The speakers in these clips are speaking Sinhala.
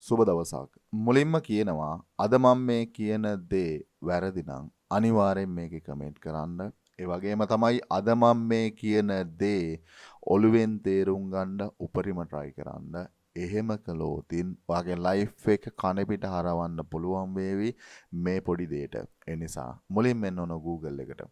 සුබ දවසක්. මුලින්ම කියනවා, අද මම මේ කියන දේ වැරදි නම් අනිවාර්යෙන් මේකේ කමෙන්ට් කරන්න. ඒ වගේම තමයි අද මම මේ කියන දේ ඔළුවෙන් තේරුම් ගන්න උපරිම try කරන්න. එහෙම කළොතින් ඔයාගේ ලයිෆ් එක කන පිට හරවන්න පුළුවන් වේවි මේ පොඩි දෙයට. ඒ නිසා මුලින්ම එන්න ඕන Google එකට.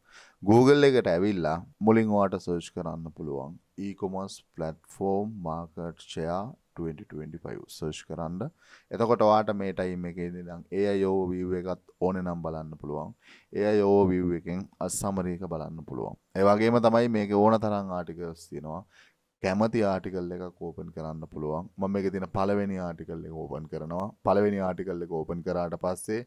Google එකට ඇවිල්ලා මුලින් ඔයාට සර්ච් කරන්න පුළුවන් e-commerce platform market share 2025 search කරන්න. එතකොට ඔයාට මේ ටයිම් එකේදී නම් AI overview එකත් ඕනේ නම් බලන්න පුළුවන්. AI overview එකෙන් සමරි එක බලන්න පුළුවන්. ඒ වගේම තමයි මේකේ ඕන තරම් ආටිකල්ස් තියෙනවා. කැමති ආටිකල් එකක් ඕපන් කරන්න පුළුවන්. මම මේකේ තියෙන පළවෙනි ආටිකල් එක ඕපන් කරනවා. පළවෙනි ආටිකල් එක ඕපන් කරාට පස්සේ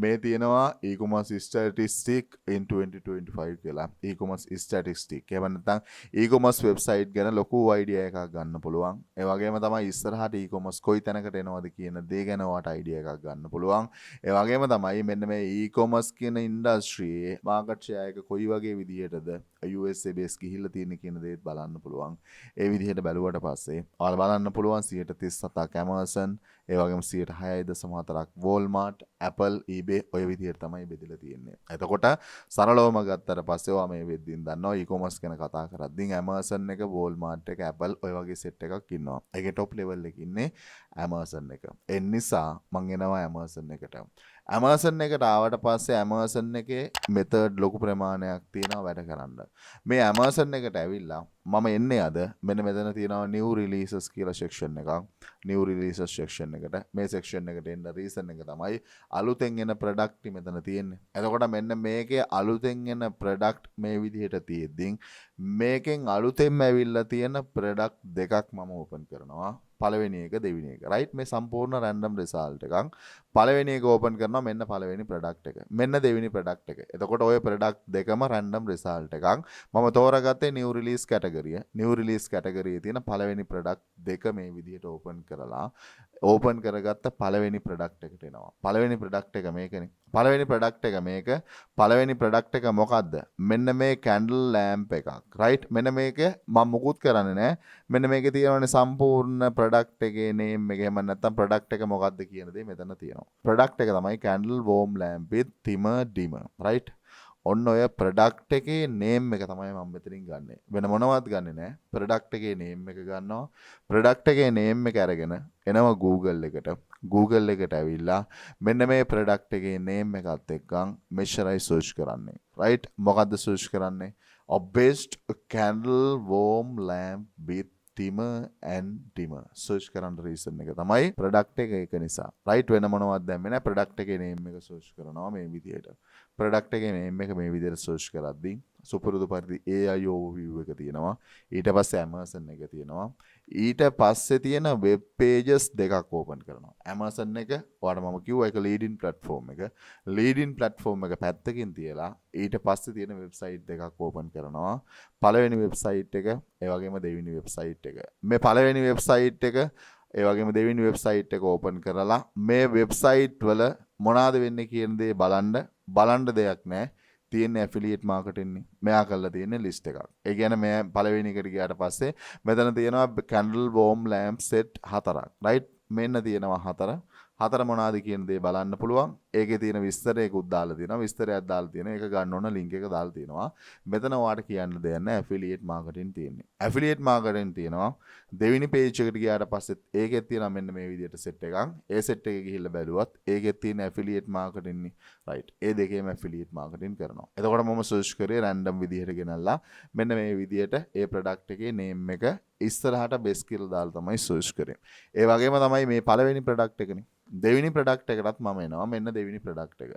මේ තියෙනවා e-commerce statistic in 2025 කියලා. E-commerce statistic. එහෙම නැත්නම් e-commerce website ගැන ලොකු අයිඩියා එකක් ගන්න පුළුවන්. ඒ වගේම තමයි ඉස්සරහට e-commerce කොයි තැනකට එනවද කියන දේ ගැන ඔයාට අයිඩියා එකක් ගන්න පුළුවන්. ඒ වගේම තමයි මෙන්න මේ e-commerce කියන ඉන්ඩස්ට්‍රියේ මාකට් ෂෙයා එක කොයි වගේ විදිහටද USA base ගිහිල්ලා තියෙන කියන දේත් බලන්න පුළුවන්. ඒ විදිහට බැලුවට පස්සේ ඔයාලා බලන්න පුළුවන් 37ක් Amazon, ඒ වගේම 6.4ක් Walmart, Apple, eBay ඔය විදිහට තමයි බෙදලා තියෙන්නේ. එතකොට සරලවම ගත්තට පස්සේ ඔයා මේ වෙද්දින් දන්නවා e-commerce ගැන කතා කරද්දී Amazon එක, Walmart එක, Apple ඔය වගේ සෙට් එකක් ඉන්නවා. ඒකේ টොප් ලෙවල් එකේ ඉන්නේ Amazon එක. ඒ නිසා මං එනවා Amazon එකට. Amazon එකට ආවට පස්සේ Amazon එකේ මෙතඩ් ලොකු ප්‍රමාණයක් තියෙනවා වැඩ කරන්න. මේ Amazon එකට ඇවිල්ලා මම එන්නේ අද මෙන්න මෙතන තියෙනවා new releases කියලා සෙක්ෂන් එකක්. New releases section එකට, මේ සෙක්ෂන් එකට එන්න රීසන් එක තමයි අලුතෙන් එන ප්‍රොඩක්ට් මෙතන තියෙන්නේ. එතකොට මෙන්න මේකේ අලුතෙන් එන ප්‍රොඩක්ට් මේ විදිහට තියෙද්දි මේකෙන් අලුතෙන්ම ඇවිල්ලා තියෙන ප්‍රොඩක්ට් දෙකක් මම ඕපන් කරනවා. පළවෙනි එක, දෙවෙනි එක. රයිට්, මේ සම්පූර්ණ රැන්ඩම් රිසල්ට් එකක්. පළවෙනි එක ඕපන් කරනවා. මෙන්න පළවෙනි ප්‍රොඩක්ට් එක. මෙන්න දෙවෙනි ප්‍රොඩක්ට් එක. එතකොට ඔය ප්‍රොඩක්ට් දෙකම රැන්ඩම් රිසල්ට් එකක්. මම තෝරාගත්තේ නිව් රිලීස් කැටගරිය. නිව් රිලීස් කැටගරියේ තියෙන පළවෙනි ප්‍රොඩක්ට් දෙක මේ විදිහට ඕපන් කරලා ඕපන් කරගත්ත පළවෙනි ප්‍රොඩක්ට් එකට එනවා. පළවෙනි ප්‍රොඩක්ට් එක මේකනේ. පළවෙනි ප්‍රොඩක්ට් එක මේක. පළවෙනි ප්‍රොඩක්ට් එක මොකද්ද? මෙන්න මේ කැන්ඩල් ලෑම්ප් එකක්. රයිට්, මෙන්න මේක මම මුකුත් කරන්නේ නෑ. මෙන්න මේකේ තියෙනවනේ සම්පූර්ණ ප්‍රොඩක්ට් එකේ නේම් එක. එහෙම නැත්නම් ප්‍රොඩක්ට් එක මොකද්ද කියන දේ මෙතන තියෙනවා. ප්‍රොඩක්ට් එක තමයි candle warm lamp with timer dimmer. Right? ඔන්න ඔය ප්‍රොඩක්ට් එකේ නේම් එක තමයි මම මෙතනින් ගන්නෙ. වෙන මොනවත් ගන්නෙ නෑ. ප්‍රොඩක්ට් එකේ නේම් එක ගන්නවා. ප්‍රොඩක්ට් එකේ නේම් එක අරගෙන එනවා Google එකට. Google එකට ඇවිල්ලා මෙන්න මේ ප්‍රොඩක්ට් එකේ නේම් එකත් එක්කන් මෙච්චරයි සර්ච් කරන්නේ. රයිට්, මොකද්ද සර්ච් කරන්නේ? A best candle warm lamp with timer and dimmer. Search කරන්න රීසන් එක තමයි ප්‍රොඩක්ට් එක, ඒක නිසා. රයිට්, වෙන මොනවත් දැම්මේ නෑ. ප්‍රොඩක්ට් එකේ නේම් එක සර්ච් කරනවා මේ විදිහට. ප්‍රොඩක්ට් එකේ නේම් එක මේ විදිහට සර්ච් කරද්දී සුපුරුදු පරිදි AI overview එක තියෙනවා. ඊට පස්සේ Amazon එක තියෙනවා. ඊට පස්සේ තියෙන වෙබ් පේජස් දෙකක් ඕපන් කරනවා. Amazon එක ඔයාලට මම කිව්වා ඒක ලීඩින් ප්ලැට්ෆෝම් එක. ලීඩින් ප්ලැට්ෆෝම් එක පැත්තකින් තියලා ඊට පස්සේ තියෙන වෙබ්සයිට් දෙකක් ඕපන් කරනවා. පළවෙනි වෙබ්සයිට් එක, ඒ වගේම දෙවෙනි වෙබ්සයිට් එක. මේ පළවෙනි වෙබ්සයිට් එක, ඒ වගේම දෙවෙනි වෙබ්සයිට් එක ඕපන් කරලා මේ වෙබ්සයිට් වල මොනවාද වෙන්නේ කියන දේ බලන්න. බලන්න දෙයක් නැහැ. තියෙන්නේ ඇෆිලියේට් මාකටිං නේ. මෙයා කරලා තියෙන්නේ ලිස්ට් එකක්. ඒ කියන්නේ මේ පළවෙනි එකට ගියාට පස්සේ මෙතන තියෙනවා කැන්ඩල් වෝම් ලෑම්ප් සෙට් හතරක්. රයිට්, මෙන්න තියෙනවා හතර. හතර මොනවාද කියන දේ බලන්න පුළුවන්. ඒකේ තියෙන විස්තරයකුත් දාලා තියෙනවා. විස්තරයක් දාලා තියෙනවා. ඒක ගන්න ඕන ලින්ක් එක දාලා තියෙනවා. මෙතන ඔයාට කියන්න දෙයක් නැහැ. ඇෆිලියේට් මාකටිං තියෙන්නේ. ඇෆිලියේට් මාකටිං තියෙනවා. දෙවෙනි පේජ් එකට ගියාට පස්සෙත් ඒකෙත් තියෙනවා මෙන්න මේ විදිහට සෙට් එකක්. ඒ සෙට් එක ගිහිල්ලා බැලුවත් ඒකෙත් තියෙන ඇෆිලියේට් මාකටිං නේ. රයිට්. ඒ දෙකේම ඇෆිලියේට් මාකටිං කරනවා. එතකොට මම සර්ච් කරේ රැන්ඩම් විදිහට ගෙනල්ලා මෙන්න මේ විදිහට ඒ ප්‍රොඩක්ට් එකේ නේම් එක ඉස්සරහට බෙස් කියලා දාලා තමයි සර්ච් කරේ. ඒ වගේම තමයි මේ පළවෙනි ප්‍රොඩක්ට් එකනේ. දෙවෙනි ප්‍රොඩක්ට් එකටත් මම එනවා. මෙන්න දෙවෙනි ප්‍රොඩක්ට් එක.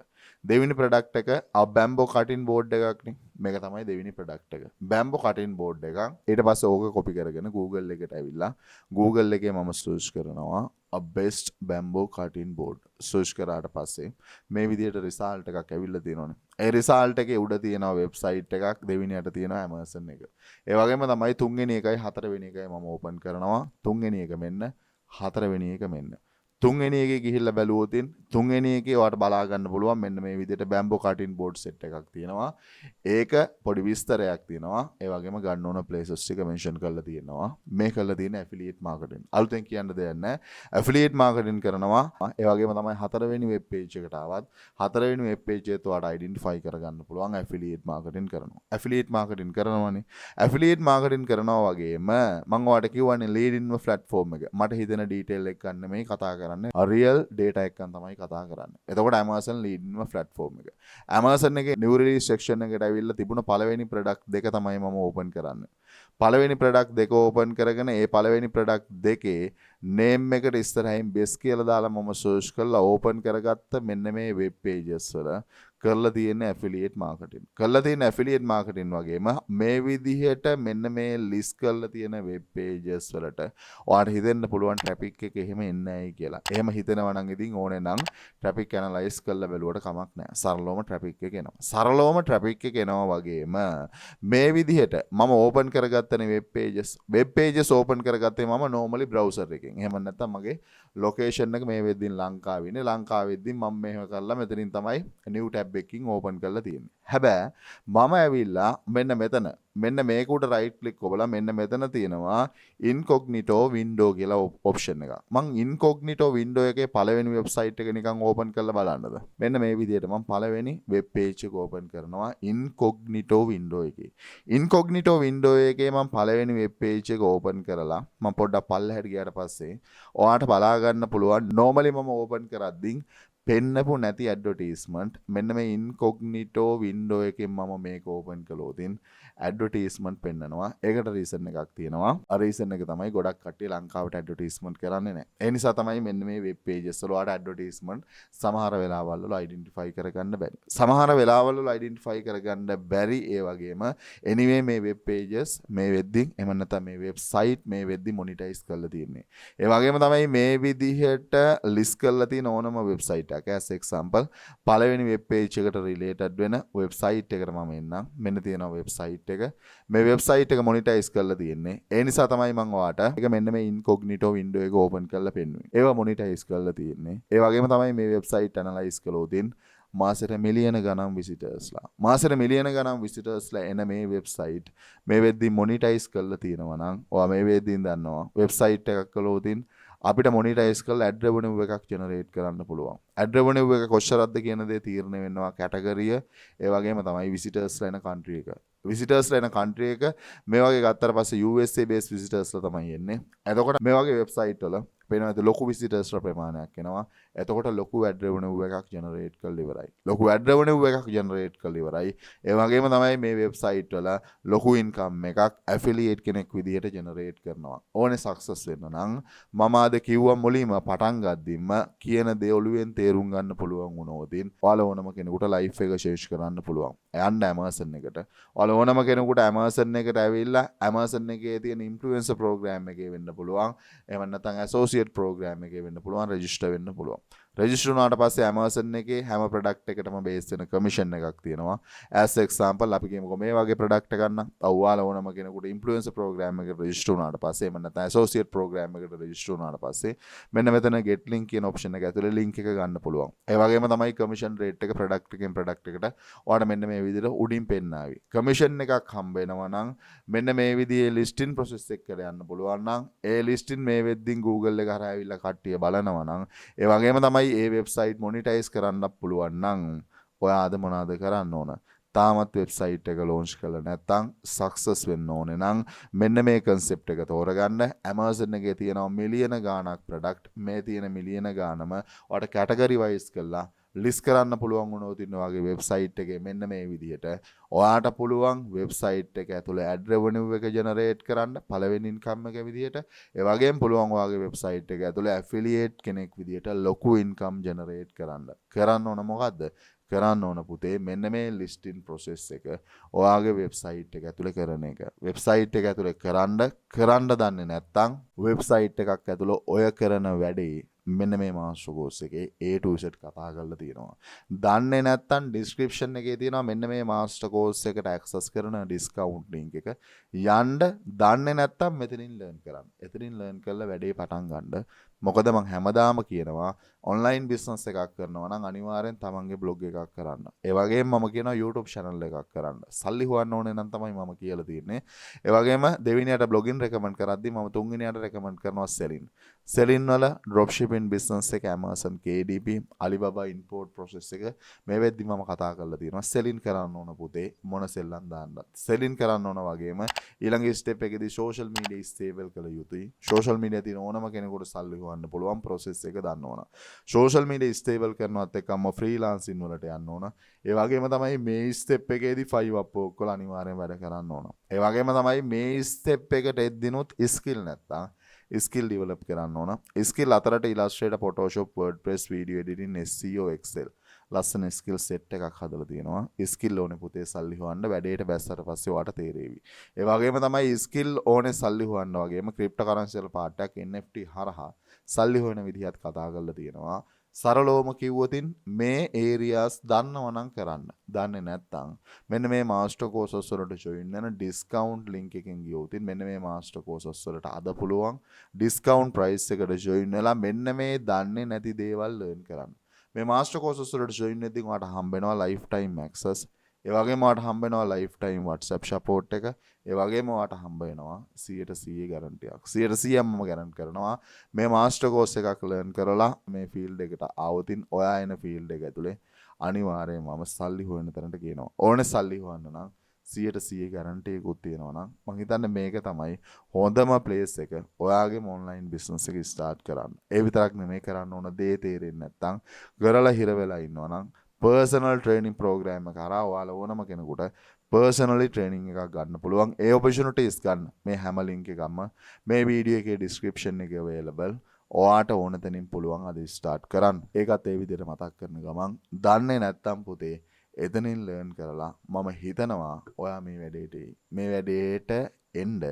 දෙවෙනි ප්‍රොඩක්ට් එක බැම්බෝ කටින් බෝඩ් එකක් නේ. මේක තමයි දෙවෙනි ප්‍රොඩක්ට් එක. බැම්බෝ කටින් බෝඩ් එකක්. ඊට පස්සේ ඕක කොපි කරගෙන Google එකට ඇවිල්ලා Google එකේ මම සර්ච් කරනවා a best bamboo cutting board. Search කරාට පස්සේ මේ විදිහට රිසල්ට් එකක් ඇවිල්ලා තියෙනවනේ. ඒ රිසල්ට් එකේ උඩ තියෙනවා වෙබ්සයිට් එකක්, දෙවෙනියට තියෙනවා Amazon එක. ඒ වගේම තමයි තුන්වෙනි එකයි හතරවෙනි එකයි මම ඕපන් කරනවා. තුන්වෙනි එක මෙන්න, හතරවෙනි එක මෙන්න. තුන්වෙනි එකේ ගිහිල්ලා බැලුවොත් තුන්වෙනි එකේ ඔයාලට බලා ගන්න පුළුවන් මෙන්න මේ විදිහට බැම්බෝ කටින් බෝඩ් සෙට් එකක් තියෙනවා. ඒක පොඩි විස්තරයක් තියෙනවා. ඒ වගේම ගන්න ඕන ප්ලේසස් ටික මෙන්ෂන් කරලා තියෙනවා. මේ කරලා තියෙන ඇෆිලියේට් මාකටිං. අලුතෙන් කියන්න දෙයක් නැහැ. ඇෆිලියේට් මාකටිං කරනවා. ඒ වගේම තමයි හතරවෙනි වෙබ් පේජ් එකට ආවත් හතරවෙනි වෙබ් පේජ් එකත් ඔයාලට අයිඩෙන්ටිෆයි කරගන්න පුළුවන් ඇෆිලියේට් මාකටිං කරනවා. ඇෆිලියේට් මාකටිං කරනවනේ. ඇෆිලියේට් මාකටිං කරනවා වගේම මම ඔයාලට කිව්වනේ ලීඩින්ම ප්ලැට්ෆෝම් එක. මට හිතෙන ඩීටේල් එක ගන්න මේ කතා කරන්නේ. රියල් ඩේටා එකක් තමයි කතා කරන්නේ. එතකොට Amazon ලීඩින්ම ප්ලැට්ෆෝම් එක. Amazon එකේ නිව් රිලීස් සෙක්ෂන් එකට ඇවිල්ලා තිබුණ පළවෙනි ප්‍රොඩක්ට් දෙක තමයි මම ඕපන් කරන්නේ. පළවෙනි ප්‍රොඩක්ට් දෙක ඕපන් කරගෙන ඒ පළවෙනි ප්‍රොඩක්ට් දෙකේ නේම් එකට ඉස්සරහින් බෙස් කියලා දාලා මම සර්ච් කරලා ඕපන් කරගත්ත මෙන්න මේ වෙබ් පේජස් වල කරලා තියෙන ඇෆිලියේට් මාකටිං. කරලා තියෙන ඇෆිලියේට් මාකටිං වගේම මේ විදිහට මෙන්න මේ ලිස්ට් කරලා තියෙන වෙබ් පේජස් වලට ඔයාලට හිතෙන්න පුළුවන් ට්‍රැෆික් එක එහෙම එන්නේ නැහැ කියලා. එහෙම හිතෙනවා නම් ඉතින් ඕනේ නම් ට්‍රැෆික් ඇනලයිස් කරලා බැලුවට කමක් නැහැ. සරලවම ට්‍රැෆික් එක එනවා. සරලවම ට්‍රැෆික් එක එනවා වගේම මේ විදිහට මම open කරගත්තනේ web pages. Web pages open කරගත්තේ මම නෝමලි බ්‍රවුසර් එකෙන්. එහෙම නැත්නම් මගේ ලොකේෂන් එක මේ වෙද්දින් ලංකාවේ ඉන්නේ. ලංකාවෙද්දින් මම මෙහෙම කරලා මෙතනින් තමයි නිව් ටැබ් එකකින් ඕපන් කරලා තියෙන්නේ. හැබැයි මම ඇවිල්ලා මෙන්න මෙතන, මෙන්න මේක උඩ රයිට් ක්ලික් ඔබලා මෙන්න මෙතන තියෙනවා ඉන්කොග්නිටෝ වින්ඩෝ කියලා ඔප්ෂන් එකක්. මං ඉන්කොග්නිටෝ වින්ඩෝ එකේ පළවෙනි වෙබ්සයිට් එක නිකන් ඕපන් කරලා බලන්නද? මෙන්න මේ විදිහට මං පළවෙනි වෙබ් පේජ් එක ඕපන් කරනවා ඉන්කොග්නිටෝ වින්ඩෝ එකේ. ඉන්කොග්නිටෝ වින්ඩෝ එකේ මං පළවෙනි වෙබ් පේජ් එක ඕපන් කරලා මං පොඩ්ඩක් පල්ලෙහාට ගියාට පස්සේ ඔයාට බලා ගන්න පුළුවන් නෝමලි මම ඕපන් කරද්දී පෙන්නපු නැති ඇඩ්වර්ටයිස්මන්ට් මෙන්න මේ ඉන්කොග්නිටෝ වින්ඩෝ එකෙන් මම මේක ඕපන් කළොත් ඇඩ්වර්ටයිස්මන්ට් පෙන්නනවා. ඒකට රීසන් එකක් තියෙනවා. අර රීසන් එක තමයි ගොඩක් කට්ටිය ලංකාවට ඇඩ්වර්ටයිස්මන්ට් කරන්නේ නැහැ. ඒ නිසා තමයි මෙන්න මේ වෙබ් පේජස් වල ඔයාලට ඇඩ්වර්ටයිස්මන්ට් සමහර වෙලාවල් වල අයිඩෙන්ටිෆයි කරගන්න බැරි. සමහර වෙලාවල් වල අයිඩෙන්ටිෆයි කරගන්න බැරි. ඒ වගේම එනිවේ මේ වෙබ් පේජස් මේ වෙද්දි, එහෙම නැත්නම් මේ වෙබ්සයිට් මේ වෙද්දි මොනිටයිස් කරලා තියෙන්නේ. ඒ වගේම තමයි මේ විදිහට ලිස්ට් කරලා තියෙන ඕනම වෙබ්සයිට් එකක්. As example, පළවෙනි වෙබ් පේජ් එකට රිලේටඩ් වෙන වෙබ්සයිට් එකට මම එන්නම්. මෙන්න තියෙනවා වෙබ්සයිට් එක. මේ වෙබ්සයිට් එක මොනිටයිස් කරලා තියෙන්නේ. ඒ නිසා තමයි මම ඔයාට ඒක මෙන්න මේ ඉන්කොග්නිටෝ වින්ඩෝ එක ඕපන් කරලා පෙන්නුවේ. ඒවා මොනිටයිස් කරලා තියෙන්නේ. ඒ වගේම තමයි මේ වෙබ්සයිට් ඇනලයිස් කළොත් මාසෙට මිලියන ගණන් විසිටර්ස්ලා, මාසෙට මිලියන ගණන් විසිටර්ස්ලා එන මේ වෙබ්සයිට් මේ වෙද්දි මොනිටයිස් කරලා තියෙනවා නම් ඔයා මේ වෙද්දි දන්නවා වෙබ්සයිට් එකක් කළොත් අපිට මොනිටයිස් කරලා ඇඩ් රෙවෙනියු එකක් ජෙනරේට් කරන්න පුළුවන්. ඇඩ් රෙවෙනියු එක කොච්චරක්ද කියන දේ තීරණය වෙනවා කැටගරිය, ඒ වගේම තමයි විසිටර්ස්ලා එන කන්ට්‍රි එක. විසිටර්ස්ලා එන කන්ට්‍රි එක මේ වගේ ගත්තට පස්සේ USA base විසිටර්ස්ලා තමයි එන්නේ. එතකොට මේ වගේ වෙබ්සයිට් වල පේනවා ඇති ලොකු විසිටර්ස්ලා ප්‍රමාණයක් එනවා. එතකොට ලොකු ඇඩ් රෙවෙනියු එකක් ජෙනරේට් කරලා ඉවරයි. ලොකු ඇඩ් රෙවෙනියු එකක් ජෙනරේට් කරලා ඉවරයි. ඒ වගේම තමයි මේ වෙබ්සයිට් වල ලොකු ඉන්කම් එකක් ඇෆිලියේට් කෙනෙක් විදිහට ජෙනරේට් කරනවා. ඕනේ සක්සස් වෙන්න නම් මම අද කිව්වා මුලින්ම පටන් ගද්දිම කියන දේ ඔළුවෙන් තේරුම් ගන්න පුළුවන් වුණොත් ඔයාලා ඕනම කෙනෙකුට ලයිෆ් එක චේන්ජ් කරන්න පුළුවන්. යන්න Amazon එකට. ඔයාලා ඕනම කෙනෙකුට Amazon එකට ඇවිල්ලා Amazon එකේ තියෙන ඉන්ෆ්ලුවෙන්සර් ප්‍රෝග්‍රෑම් එකේ වෙන්න පුළුවන්. එහෙම නැත්නම් ඇසෝසියේට් ප්‍රෝග්‍රෑම් එකේ වෙන්න පුළුවන්, රෙජිස්ටර් වෙන්න පුළුවන්. රෙජිස්ටර් වුණාට පස්සේ Amazon එකේ හැම ප්‍රොඩක්ට් එකටම බේස් වෙන කමිෂන් එකක් තියෙනවා. As example, අපි කියමුකෝ මේ වගේ ප්‍රොඩක්ට් එකක් නම් ඔව් ඔයාලා ඕනම කෙනෙකුට ඉන්ෆ්ලුවෙන්සර් ප්‍රෝග්‍රෑම් එකට රෙජිස්ටර් වුණාට පස්සේ, එහෙම නැත්නම් ඇසෝසියේට් ප්‍රෝග්‍රෑම් එකට රෙජිස්ටර් වුණාට පස්සේ මෙන්න මෙතන get link කියන ඔප්ෂන් එක ඇතුලේ link එක ගන්න පුළුවන්. ඒ වගේම තමයි කමිෂන් රේට් එක ප්‍රොඩක්ට් එකෙන් ප්‍රොඩක්ට් එකට ඔයාලට මෙන්න මේ විදිහට උඩින් පෙන්නාවි. කමිෂන් එකක් හම්බ වෙනවා නම් මෙන්න මේ විදිහේ ලිස්ටින් ප්‍රොසෙස් එක කර යන්න පුළුවන් නම්, ඒ ලිස්ටින් මේ වෙද්දින් Google එක හරහා ඇවිල්ලා කට්ටිය බලනවා නම්, ඒ වගේම තමයි ඒ වෙබ්සයිට් මොනිටයිස් කරන්නත් පුළුවන් නම් ඔයා අද මොනවද කරන්න ඕන? තාමත් වෙබ්සයිට් එක ලොන්ච් කරලා නැත්නම් සක්සස් වෙන්න ඕනේ නම් මෙන්න මේ කන්සෙප්ට් එක තෝරගන්න. Amazon එකේ තියෙනවා මිලියන ගාණක් ප්‍රොඩක්ට්. මේ තියෙන මිලියන ගාණම ඔයාලට කැටගරි වයිස් කරලා ලිස්ට් කරන්න පුළුවන් වුණොත් ඉන්න වගේ වෙබ්සයිට් එකේ මෙන්න මේ විදිහට ඔයාට පුළුවන් වෙබ්සයිට් එක ඇතුලේ ඇඩ් රෙවෙනියු එක ජෙනරේට් කරන්න පළවෙනි ඉන්කම් එක විදිහට. ඒ වගේම පුළුවන් ඔයාගේ වෙබ්සයිට් එක ඇතුලේ ඇෆිලියේට් කෙනෙක් විදිහට ලොකු ඉන්කම් ජෙනරේට් කරන්න. කරන්න ඕන මොකද්ද? කරන්න ඕන පුතේ මෙන්න මේ ලිස්ටින් ප්‍රොසෙස් එක ඔයාගේ වෙබ්සයිට් එක ඇතුලේ කරන එක. වෙබ්සයිට් එක ඇතුලේ කරන්න කරන්න දන්නේ නැත්නම් වෙබ්සයිට් එකක් ඇතුලේ ඔය කරන වැඩේ මෙන්න මේ මාස්ටර් කෝස් එකේ A to Z කතා කරලා තියෙනවා. දන්නේ නැත්නම් ඩිස්ක්‍රිප්ෂන් එකේ තියෙනවා මෙන්න මේ මාස්ටර් කෝස් එකට ඇක්සස් කරන ඩිස්කවුන්ට් ලින්ක් එක. යන්න දන්නේ නැත්නම් මෙතනින් ලර්න් කරන්න. එතනින් ලර්න් කරලා වැඩේ පටන් ගන්න. මොකද මං හැමදාම කියනවා, ඔන්ලයින් බිස්නස් එකක් කරනවා නම් අනිවාර්යෙන් තමන්ගේ බ්ලොග් එකක් කරන්න. ඒ වගේම මම කියනවා YouTube channel එකක් කරන්න. සල්ලි හොයන්න ඕනේ නම් තමයි මම කියලා තියෙන්නේ. ඒ වගේම දෙවෙනියට බ්ලොගින් රෙකමන්ඩ් කරද්දි මම තුන්වෙනියට රෙකමන්ඩ් කරනවා සෙලින්. සෙලින් වල ඩ්‍රොප් ෂිපින් බිස්නස් එක, Amazon KDP, Alibaba import process එක මේ වෙද්දි මම කතා කරලා තියෙනවා. සෙලින් කරන්න ඕන පුතේ, මොන සෙල්ලම් දාන්නත්. සෙලින් කරන්න ඕන වගේම ඊළඟ ස්ටෙප් එකේදී සෝෂල් මීඩියා ස්ටේබල් කළ යුතුයි. සෝෂල් මීඩියා තියෙන ඕනම කෙනෙකුට සල්ලි හොයන්න පුළුවන් ප්‍රොසෙස් එක දන්න ඕන. සෝෂල් මීඩියා ස්ටේබල් කරනවත් එක්කම ෆ්‍රීලාන්සින් වලට යන්න ඕන. ඒ වගේම තමයි මේ ස්ටෙප් එකේදී 5 Upwork වල අනිවාර්යෙන් වැඩ කරන්න ඕන. ඒ වගේම තමයි මේ ස්ටෙප් එකට එද්දිනුත් ස්කිල් නැත්තම් ස්කිල් ඩිවලොප් කරන්න ඕන. ස්කිල් අතරට Illustrator, Photoshop, WordPress, video editing, SEO, Excel ලස්සන ස්කිල් සෙට් එකක් හදලා තියෙනවා. ස්කිල් ඕනේ පුතේ සල්ලි හොයන්න. වැඩේට බැස්සට පස්සේ ඔයාට තේරෙවි. ඒ වගේම තමයි ස්කිල් ඕනේ සල්ලි හොයන්න වගේම ක්‍රිප්ටෝ කරන්සි වල පාර්ට් එකක් NFT හරහා සල්ලි හොයන විදිහත් කතා කරලා තියෙනවා. සරලවම කිව්වොතින් මේ ඒරියාස් දන්නව නම් කරන්න. දන්නේ නැත්නම් මෙන්න මේ මාස්ටර් කෝසස් වලට ජොයින් වෙන ඩිස්කවුන්ට් ලින්ක් එකෙන් ගියොත් මෙන්න මේ මාස්ටර් කෝසස් වලට අද පුළුවන් ඩිස්කවුන්ට් ප්‍රයිස් එකට ජොයින් වෙලා මෙන්න මේ දන්නේ නැති දේවල් ලර්න් කරන්න. මේ මාස්ටර් කෝසස් වලට ජොයින් වෙද්දී ඔයාලට හම්බ වෙනවා ලයිෆ් ටයිම් ඇක්සස්. ඒ වගේම ඔයාලට හම්බ වෙනවා ලයිෆ් ටයිම් WhatsApp support එක. ඒ වගේම ඔයාලට හම්බ වෙනවා 100% ගැරන්ටියක්. 100%ක්ම මම ගැරන්ටි කරනවා, මේ මාස්ටර් කෝස් එකක් ලර්න් කරලා මේ ෆීල්ඩ් එකට ආවොතින් ඔයා එන ෆීල්ඩ් එක ඇතුලේ අනිවාර්යයෙන්ම මම සල්ලි හොයන තැනට කියනවා. ඕනේ සල්ලි හොයන්න නම් 100% ගැරන්ටි එකකුත් තියෙනවා නම් මං හිතන්නේ මේක තමයි හොඳම ප්ලේස් එක ඔයාගේම ඔන්ලයින් බිස්නස් එක ස්ටාර්ට් කරන්න. ඒ විතරක් නෙමෙයි, කරන්න ඕන දේ තේරෙන්නේ නැත්නම්, කරලා හිර වෙලා ඉන්නවා නම්, පර්සනල් ට්‍රේනින් ප්‍රෝග්‍රෑම් එක හරහා ඔයාලා ඕනම කෙනෙකුට පර්සනලි ට්‍රේනින් එකක් ගන්න පුළුවන්. ඒ ඔපචුනිටිස් ගන්න මේ හැම ලින්ක් එකක්ම මේ වීඩියෝ එකේ ඩිස්ක්‍රිප්ෂන් එකේ අවైలබල්. ඔයාට ඕන තැනින් පුළුවන් අද ස්ටාර්ට් කරන්න. ඒකත් ඒ විදිහට මතක් කරන ගමන්, දන්නේ නැත්තම් පුතේ එතනින් ලර්න් කරලා මම හිතනවා ඔයා මේ වැඩේට එයි. මේ වැඩේට එන්න.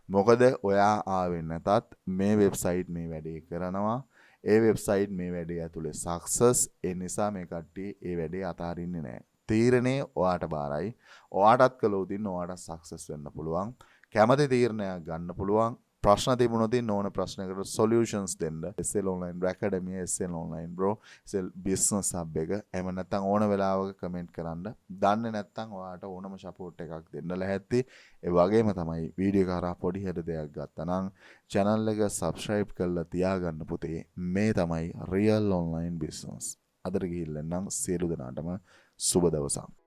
මොකද ඔයා ආවෙ නැතත් මේ වෙබ්සයිට් මේ වැඩේ කරනවා. ඒ වෙබ්සයිට් මේ වැඩේ ඇතුලේ සක්සස්. ඒ නිසා මේ කට්ටිය ඒ වැඩේ අතාරින්නේ නැහැ. තීරණේ ඔයාට බාරයි. ඔයාටත් කළොත් ඔයාට සක්සස් වෙන්න පුළුවන්. කැමති තීරණයක් ගන්න පුළුවන්. ප්‍රශ්න තිබුණොත් ඕන ප්‍රශ්නයකට සොලියුෂන්ස් දෙන්න SL Online Academy, SL Online Bro, SL Business Hub එක, එහෙම නැත්නම් ඕන වෙලාවක කමෙන්ට් කරන්න. දන්නේ නැත්නම් ඔයාට ඕනම සපෝට් එකක් දෙන්න ලැහැත්ති. ඒ වගේම තමයි වීඩියෝ එක හරහා පොඩි හරි දෙයක් ගත්තා නම් channel එක subscribe කරලා තියාගන්න පුතේ. මේ තමයි real online business. අදට ගිහිල්ලා නම් සියලු දෙනාටම සුබ දවසක්.